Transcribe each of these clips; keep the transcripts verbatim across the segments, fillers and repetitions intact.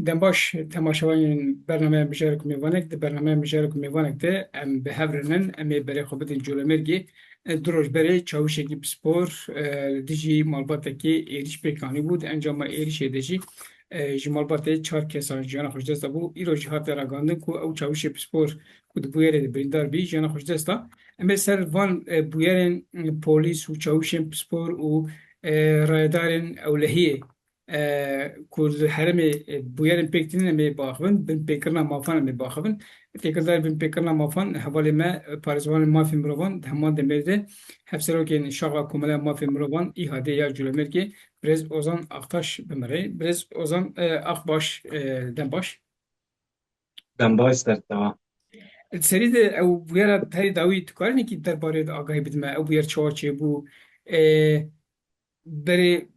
Dem baş, temaşevanên bernameya Mijarek û Mêvanek, di bernameya Mijarek û Mêvanek de em bi hev re nin, em ê berê xwe bidin Colemêrgê. E, du roj berê çawişekî pispor, e, li dijî malbatekî êrîş pêk anîbû. Di encama êrîşê de jî, e, ji malbatê çar kesan jiyana xwe ji dest dabû. Îro jî hate ragihandin ku ew çawişê pispor ku di bûyerê de birîndar bî, jiyana xwe ji dest da. Em ê ser van, e, bûyerên, e, polîs û çawişên pispor û, e, rayedarên ewlehiyê e, ku li herêmê, e, bûyerên pêk tînin em ê biaxivin, binpêkirina mafan em ê biaxivin. Têkildar binpêkirina mafan, hevalê me, e, parêzvanên mafên mirovan di heman demê de hevserokên Şaxa Komeleya Mafên Mirovan, İHA'de ya Colemêrgê, Birêz Ozan Aktaş bi me re. Birêz Ozan, e, Akbaş, e, dem baş. Dem baş ser te. Di serî de ew bûyera herî dawî tu karî nekî derbarê de agahî bidime, ew bûyer çawa çêbû? E, berê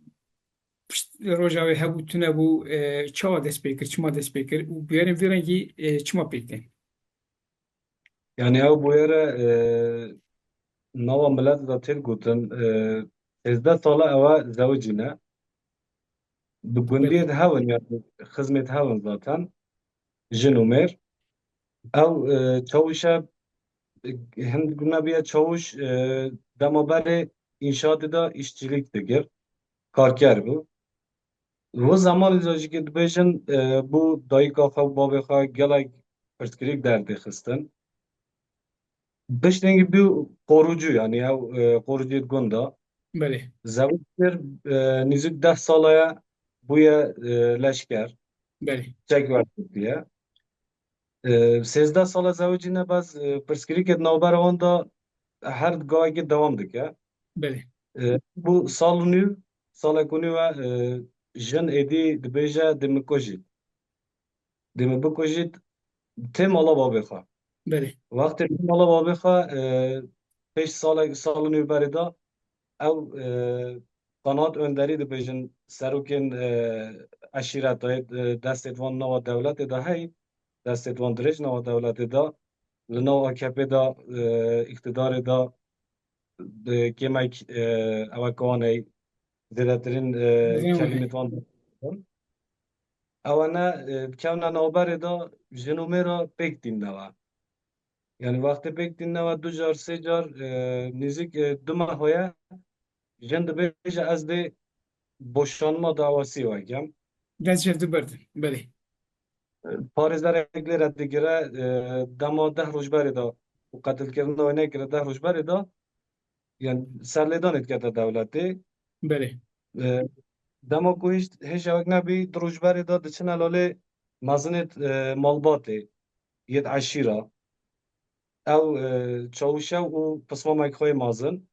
pişt roja wê hebû, tune bû, e, çawa dest pê kir, çima dest pê kir û bûyerên vî rengî, e, çima pêk tên? Yani ew bûyere, e, nava milet de tê gotin, e, sêzdeh sala ew e zewicî ne. Bi gundiyê de hewin, yani xizmê de hewin zaten. Jin û mêr. Ew, e, çawişe, e, hin nebûye çawiş, e, dema berê înşaatê de îşçilik dikir. Karker bû. Wi zemanê de jî dibêjin, e, bû dayika xwe û babê xwe gelek pirsgirêk derdê xistin. Piştengî bû qorûcû, yani ew, e, qorûciyê gunda. Belê. Zewicî kir, e, nîzik deh sala ye bûye, e, leşker. Belê. Çek wergirtiye. E, sêzdeh sala zewicî ne bes, e, pirsgirêkê di navbera wan de her gavekê dewam dike. Belê. E, bû sal û nîv, salek û nîv e, e, jin êdî dibêje dê min kujît. Dê min bikujît, tê mala babê xwe. Belê. Wextê tê mala babê xwe, e, pêş salek, sal û nîv berê de ew, e, qanat önderî dibêjin, serokên, e, eşîretayê, e, destê van nava dewletê de hey, destê van dirêj nava dewletê de, li nav A K P de, e, îqtidarê de, bi kêmek, e, ew e kawaney zêdetirîn, e, Bizên wan kelimê heye. Wan ew e ne, e, kevne navberê de jin û mêra pêk tînne we. Yani wextê pêk tînne we du car, sê car, e, nêzîk, e, du meh hoye jin dibêje ez dê boşanma dawasî we kem. Dest ji hev diberdin, belê. Parêzerek lê re digire, e, dema deh roj berê de û qetilkirina wê nekire deh roj berê de, yani serlêdanê dikete dewletê. Belê. E, dema ku hîç, hêj ewek nebî, du roj berê de diçine lalê mezinê, e, malbatê, yê eşîra. Ew, e, çawişe û pismamek xwe yê mezin.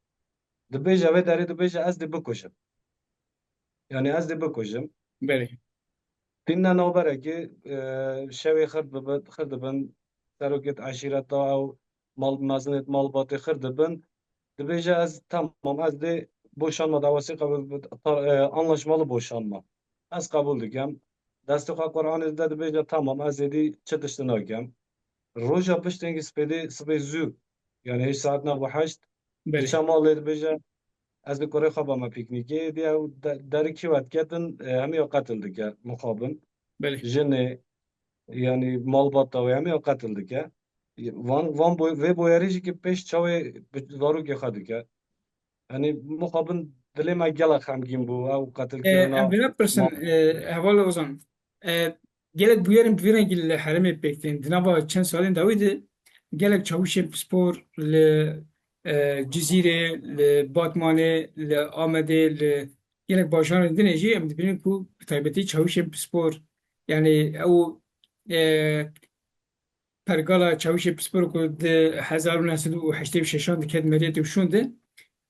Dibêje, vê derê dibêje, ez dê bikujim. Yani ez dê bikujim. Belê. Tîne navberekê, e, şevê xir dibin, xir dibin, serokêt eşîreta ew mal, mezinêt malbatê xir dibin. Dibêje, ez tamam, ez dê boşanma davasî qebul, e, anlaşmalı boşanma. Ez qebul dikim. Destê xwe Qur'anê dide, dibêje, tamam, ez êdî çi tiştî nakim. Roja piştengî spêdê, sibê zû, yani hêj saet nav û heşt, Belê. Diçe malê dibêje, ez li kurê xwe bame pîknîkê, dê ew de-, derî kî wet ketin, e, hemiya qetil dike, mixabin. Belê. Jinê, yani malbata wê hemiya qetil dike. Van, van boy-, vê boyerî jî ki pêş çawê bi zarokê xwe dike. Yani mixabin dilê me gelek xemgîn bû, ew qetil E, kirina em vê pirsin, mal- e, heval Ozan. E, gelek bûyerên bi vî rengî li herêmê pêk tên. Di nava çend salên dawî de gelek çawişên pispor li, e, Cizîrê, li Batmanê, li Amedê, li gelek bajarên dinê jî em dibînin ku bi taybetî çawişên pispor, yani ew, e, pergala çawişê pispor ku di hezar û neh sed û heştê û şeşan diket meriyetê û şûn de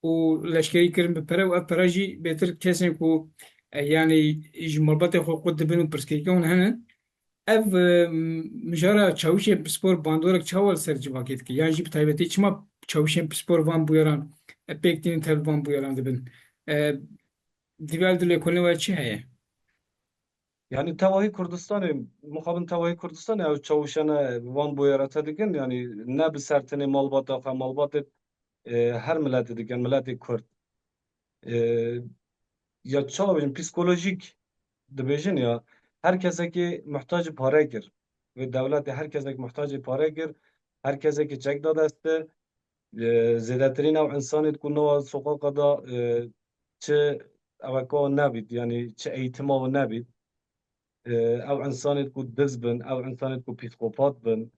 û leşkerî kirin bi pere û ev pere jî bêtir kesên ku, e, yani ji malbatê xwe qut dibin û pirsgirêkê hûn hene. Ev, e, mijara çawişên pispor bandorek çawa li ser civakê dike? Yan jî bi taybetî çima çawişên pispor van bûyeran, e, pêk tînin tev van bûyeran dibin? E, di vî alî de lêkolîna we çi heye? Yani tevahî Kurdistanê, mixabin tevahî Kurdistanê ew çawişane van bûyera te dikin, yani ne bi ser tenê malbata xwe, malbatê, e, her miletê dikin, miletê Kurd. E, ya çawa bêjin, psîkolojîk dibêjin ya, her kesekî muhtacî pare kir. Wê dewletê her kesekî muhtacî pare kir, her kesekî çek da destê. E, zêdetirîn ew insanê ku nava soqaqa da, e, çi eweka nebît, yanî çi eğitima wan nebît. E, ew insanê ku diz bin, ew insanê ku psîkopat bin,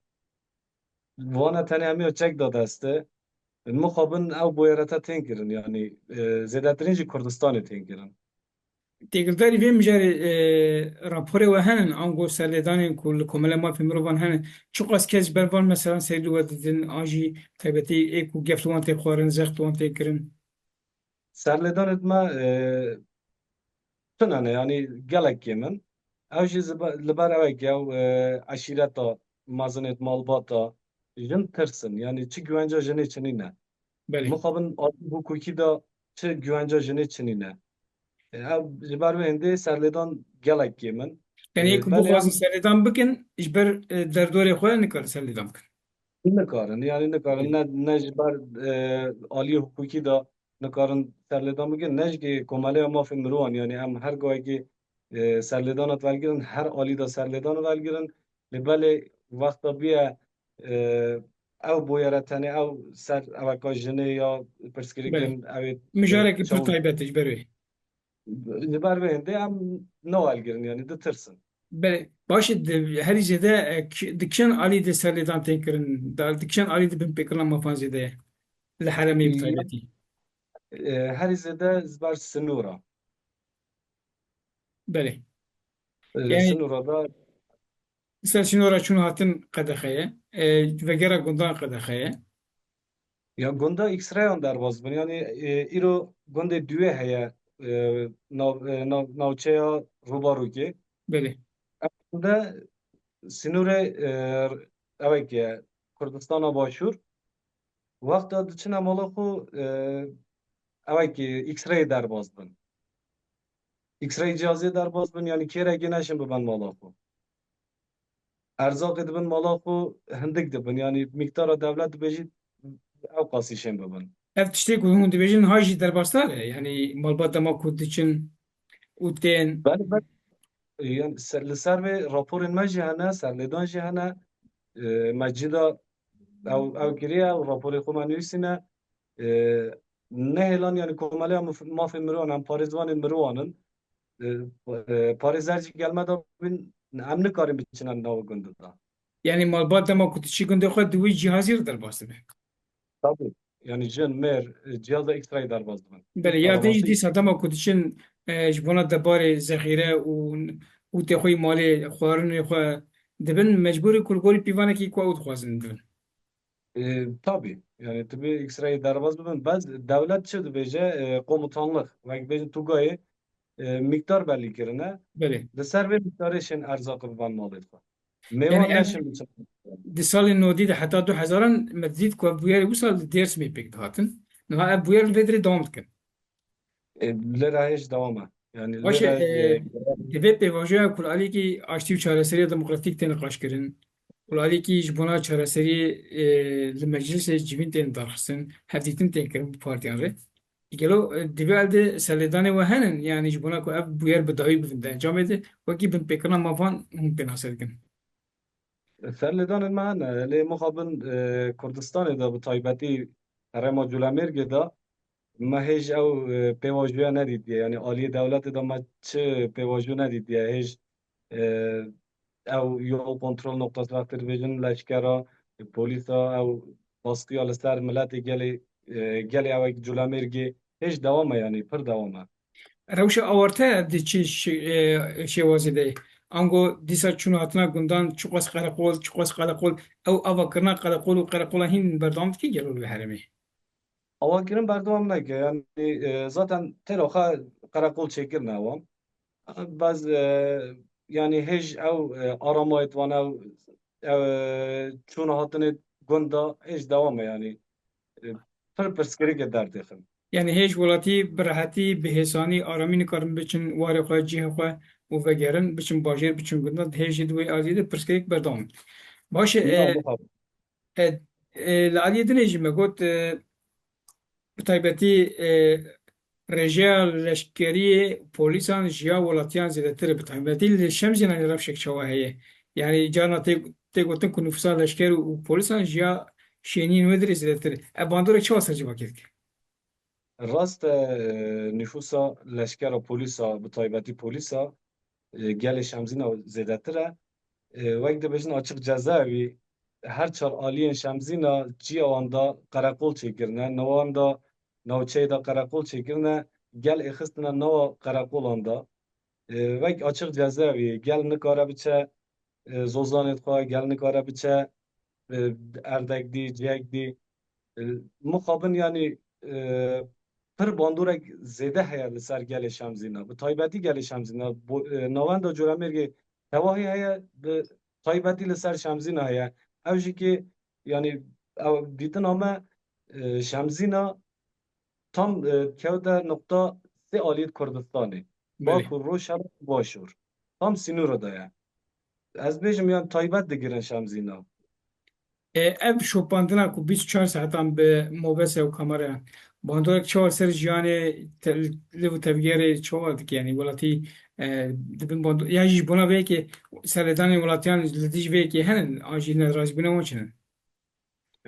vana tenê hemiya çek da destê. Mixabin ew boyerete tên kirin, yanî, e, zêdetirîn jî Kurdistanê tên kirin. Têkildarî vê mijarê, e, raporê we henin, ango serlêdanên ku li Komela Mafê Mirovan henin, çiqas kes ji ber van meselan serî li we didin, an jî taybetî ê ku gef li wan tê xwarin, zext li wan tê kirin? Serlêdanê me, e, tune ne, yanî gelek kêm in. Ew jî ziba-, li ber ewek ew, e, eşîreta mezinêt malbata jin tirsin. Yanî çi güvenca jinê çi nîne. Belê. Mixabin alî hukukî de çi güvenca jinê çi nîne. E, ew ji ber wê hindê serlêdan gelek kêm in. Yanî E, ê ku belê bixwazin em serlêdan bikin, ji ber, e, derdorê xwe nikarin serlêdan bikin. Nikarin, yanî nikarin. Belê. Ne, ne ji ber, e, aliyê hukukî de nikarin serlêdan bikin, ne jî Komeleya Mafê Mirovan, yanî em her gavekê, e, serlêdana divelgirin, her alî de serlêdana divelgirin. Lê belê wexta bûye, e, ew boyere tenê ew ser eweka jinê ya pirsgirêkên Belê. Ew ê, e, Mijarekî pir çaw taybet e ji ber wê. Li ber wê hindê em newelgirin, yanî ditirsin. Belê, baş e, di herî zêde, e, ki-, di kişên alî de serlêdan tên kirin, da, di kişên alî de binpêkirina mafan zêde ye li herêmê bi Ya, taybetî? E, herî zêde ji ber sinûra. Belê. E, Yanî sinûra da Ser sînora çûn hatin qedexe ye. E, vegera gundan qedexe ye. Ya gunda X-rayan derbas bin. Yanî, e, îro gundê Duwê heye, e, nav-, e, nav-, navçeya Rûbarûkê. Belê. Ev gunde sînorê, e, ewek e, Kurdistana Başûr. Wexta diçine mala xwe, e, ewek e, X-ray derbas bin. X-ray cihazê derbas bin, yanî kêrekê neşin bibin mala xwe. Erzaqê dibin mala xwe hindik dibin, yanî miktara dewlet dibêjî ew qasî şên bibin. Ev tiştê ku hûn dibêjin ha jî derbasdar e, yanî malbat dema ku diçin û tên. Belê, belê. Yanî ser, li ser vê raporên me jî hene, serlêdan jî hene. E, me cî da ew, ew kiriye, ew raporê xwe me nivîsîne. E, nehêlan, yanî Komeleya Maf-, Mafê Mirovan, em parêzvanên mirovan in. E, e, parêzer jî gel me de bin, em nikarin biçine nava gundê de. Yanî malbat dema ku diçî gundê xwe di wî cîhazî re derbas dibe. Tabii. Yanî jin, mêr, e, cîhaza X-ray derbas dibin. Belê, ya din jî Derbasî. Dîsa dema ku diçin, e, ji bona debarê zexîre û, û tê xwe yî malê xwarinê xwe dibin, mecbûr e ku li gorî pîvanekî ku ew dixwazin dibin. E, tabii. Yani, tu bi X-rayê derbas bibin. Bes dewlet çi dibêje? E, komutanlık. Wek bêjin Tugayê, e, miktar belî kirine. Belê. Li ser vê miktarê şên erzaqi biban malê xwe. Mêwan Yani, em neşin biçin. Di salên nodî de heta du hezaran me dît ku ev bûyerê wisa li Dêrsimê pêk dihatin. Niha ev bûyer li vê dirê dewam dikin. E, lira hêj dewam e. Yani, Baş e, lira, e, e, di vê pêvajoya ku li alîkî aştî û çareseriya demokratîk tê niqaşkirin, ku li alîkî ji bona çareseriyê, e, li meclisê civîn tên darxistin, hevdîtin tên kirin bi partiyan re. Gelo, e, di vê elde serlêdanê we henin, yani ji bona ku ev bûyer bi dawî bibin di encamê de, wekî binpêkirina mafan hûn pênase dikin? Serlêdanên me hene, lê mixabin, e, Kurdistanê de bi taybetî herêma Colemêrgê de me hêj ew, e, pêvajoya nedîtiye. Yani aliyê dewletê de me çi pêvajo nedîtiye. Hêj, e, ew yol kontrol noktası wextê dibêjin leşkera, e, polîsa, ew baskıya li ser miletê gelê, e, gelê ew Colemêrgê hêj dewam e, yani pir dewam e. Rewşa awarte di çi şi-, e, şêwazê de ye? Ango dîsa çûn hatina gundan, çiqas qereqol, çiqas qereqol, ew avakirina qereqol û qereqola hîn berdewam dike gelo li herêmê? Avakirin berdewam neke. Yani, e, zaten têra xwe qereqol çêkirine wan. Bes, e, yani hêj ew, e, aramayê wan ew, ew, e, çûn hatinê gunda hêj dewam e yani. E, pir pirsgirêkê derdêxin. Yani hêj welatî bi rehetî, bi hêsanî, aramî nikarin biçin warê xwe, cihê xwe û vegerin, biçin bajêr, biçin gundan, hêj di wê aliyê de pirsgirêk berdewam e. Baş e, Ya, e, muhab. E, e, li aliyê dinê jî me got, e, bi taybetî, e, rêjeya leşkeriyê polîsan ji ya welatiyan zêdetir e, bi taybetî li Şemzînanê rewşek çawa heye? Yanî carna tê, tê gotin ku nifûsa leşker û polîsan ji ya şêniyên wê dirê zêdetir e. Ev bandorek çawa ser civakê dike? Rast e, e, nifûsa leşkera polîsa, bi taybetî polîsa, e, gelê Şemzîna zêdetir e. E, wek dibêjin açiq cezaevî, her çar aliyên Şemzîna çiya wan da qereqol çêkirine, newan da navçeyê de qereqol çêkirine, gel êxistine nava qereqolan da. E, wek açiq cezaevî, gel nikare biçe, e, zozanê xwe, gel nikare biçe, e, erdek dî, cihek dî. E, mixabin, yanî, e, pir bandorek zêde heye li ser gelê Şemzîna. Bi taybetî gelê Şemzîna, bo-, e, navenda Colemêrgê tevahî heye, bi taybetî li ser Şemzîna heye. Ew jî ki, yanî, ew dîtina me, e, Şemzîna tam, e, kewte nuqta sê aliyê Kurdistanê. Belê. Bakur, Rojhewar, Başûr. Tam sînora de ye. Ez bêjim, yan taybet digirin Şemzîna. E, ev şopandina ku bîst û çar saetan bi mobese û kamera, bandorek çawa ser jiyanê te-, liv û tevgerê çawa dike? Yanî welatî, e, dibin bando-, ya jî ji bona vê yekê serlêdanên welatiyan li dijî vê yekê hene, an jî ne, razîbûna wan çi ne?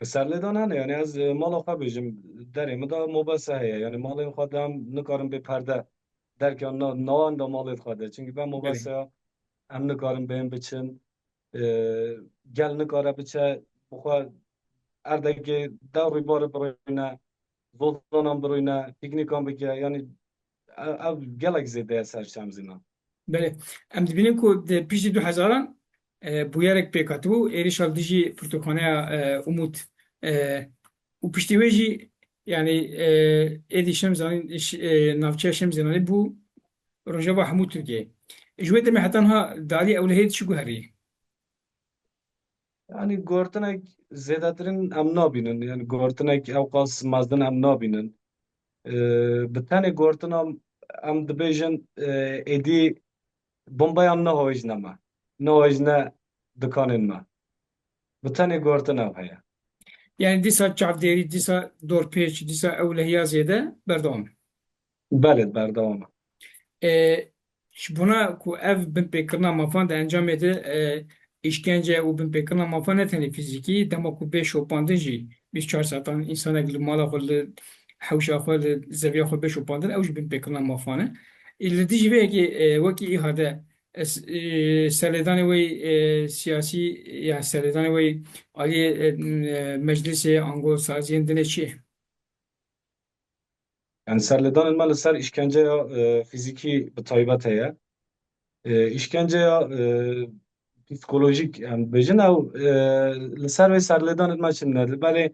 Serlêdan hene, yanî ez, e, mala xwe bêjim, derê min de mobese heye, yanî malên xwe de em nikarin bê perde derkevin na-, navenda malê xwe de. Çimkî be Belê. mobese ya, em nikarin bên biçin, e, gel nikare biçe, bi xwe erdekê de rûbarê birûne, zozanan birûne, pîknîkan bike, yanî ev, ev gelek zêde ye ser Şemzîna. Belê. Em dibînin ku di piştî du hezaran, e, bûyerek pêk hatibû, êrişa li dijî pirtûkxaneya, e, Umut. E, û piştî wê jî, yanî, e, êdî Şemzanî, ş-, e, navçeya Şemzînanê bû rojeva hemû Tirkiyeyê. Ji wê demê heta niha di alî ewlehiyê de çi guherî? Yanî guhertinek zêdetirîn em nabînin. Yanî guhertinek ewqas mezin em nabînin. Ee, bi tenê guhertina em dibêjin, ee, êdî bombeyan nehojne me. Nehojne dikanên me. Bi tenê guhertin ew heye. Yanî dîsa çavdêrî, dîsa dorpêç, dîsa ewlehiya zêde berdewam e. Belê, berdewam e. E, ji bona ku ev binpêkirina mafan di encamê de, e, îşkence û binpêkirina mafan ne tenê fîzîkî, dema ku bê şopandin jî bîst û çar saetan însanek li mala xwe, li hewşa xwe, li zeviya xwe bê şopandin, ew jî binpêkirina mafan e. Ê, li dijî vê yekê, e, wekî îhade, e, s-, e, serlêdanê wê, e, siyasî, ya serlêdanê wê aliyê, e, e, meclisê, ango saziyên dinê çi ye? Yani serlêdanên me li ser îşkenceya, e, fîzîkî bi taybet heye. E, îşkenceya, e, psîkolojîk em bêjin ew, e, li ser vê serlêdanên me çi ne? Belê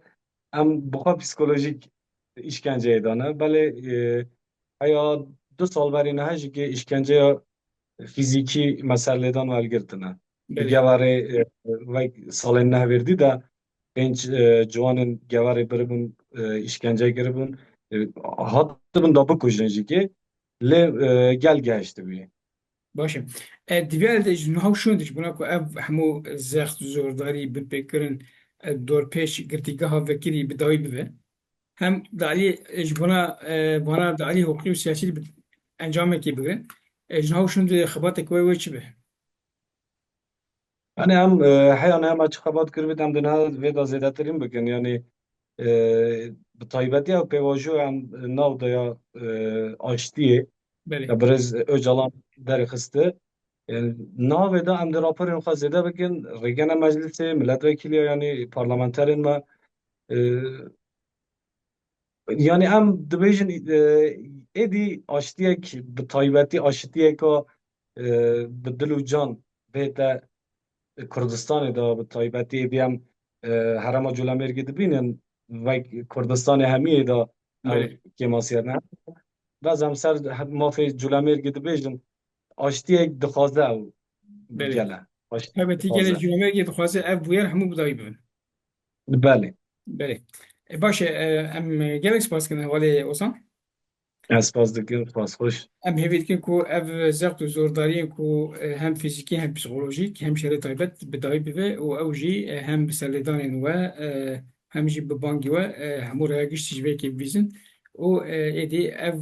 em bi xwe psîkolojîk îşkenceyê dane. Belê, e, heya du sal berî niha jî kê îşkenceya fîzîkî me serlêdan wergirtine. Bi Belê. gevarê, e, wek salên nehvêrdî de pênc, e, ciwanên gevarê biribûn, e, îşkence kiribûn, e, hatibûn da bikujin jî kê, lê, e, gel gehiştibûyê. Baş e. E, divê de ji niha û şûn de ji bona ku ev hemû zext, zordarî, binpêkirin, e, dorpêç, girtîgeha vekirî bi dawî bibe. Hem di alî, e, ji bona, e, vana di alî hiqûqî û siyasî de bi encamekê bibe. E, ji niha û şûn de xebatek we wê çi be? Yani em, e, heya niha me çi xebat kiribît, em di niha vê de zêdetirîn bikin. Yani, e, bi taybetî ew pêvajoya em nav de ya, e, aştiyê, Belê. ya birêz Ocalan derê xiste. Yani niha vê de em di raporên xwe zêde bikin, rêgene meclisê, milletvekiliya, yani parlamenterên me, e, Yani em dibêjin, e, êdî aştiyek, bi taybetî aşitiyeka, e, bi dil û can bête Kurdistanê de, bi taybetî êdî em, e, herêma Colemêrgê dibînin, wek Kurdistanê hemiyê de ew Belê. kêmasiyane. Bes em ser he-, mafê Colemêrgê dibêjin, aştiyek dixwaze ew Belê. gele. Aştiyek Taybetî gelê dixwaze. Colemêrgê dixwaze ev bûyer hemû bi dawî bibin. Belê. Belê. E, baş e, e, em gelek spas dikin hevalê Ozan. Ez spas dikim, spas xweş. Em hêvî dikin ku ev zext û zordariyên ku, e, hem fîzîkî hem psîkolojîk hem ji herê taybet bi dawî bibe û ew jî, e, hem bi serlêdanên we, e, hem jî bi bangî we, e, hemû raya giştî ji vê yekê bibîzin û, e, êdî ev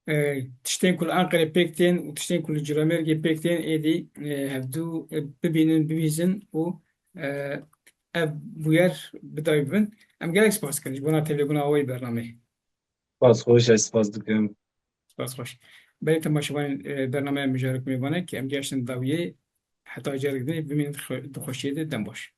e, tiştên ku li Enqerê pêk tên û tiştên ku li Cûlemêrgê pêk tên êdî, e, hevdû, e, bibînin, bibîzin û, e, ev bûyer bi dawî bibin. Em gelek spas dikin ji bona tevlêbûna we yê bernameyê. Spas xweş, ez spas dikim. Spas xweş. Belê temaşevanên, e, bernameya Mijarok Mêvanek, em gehiştin dawiyê, heta carek din bimînin di xwe-, di xweşiyê de, dem baş.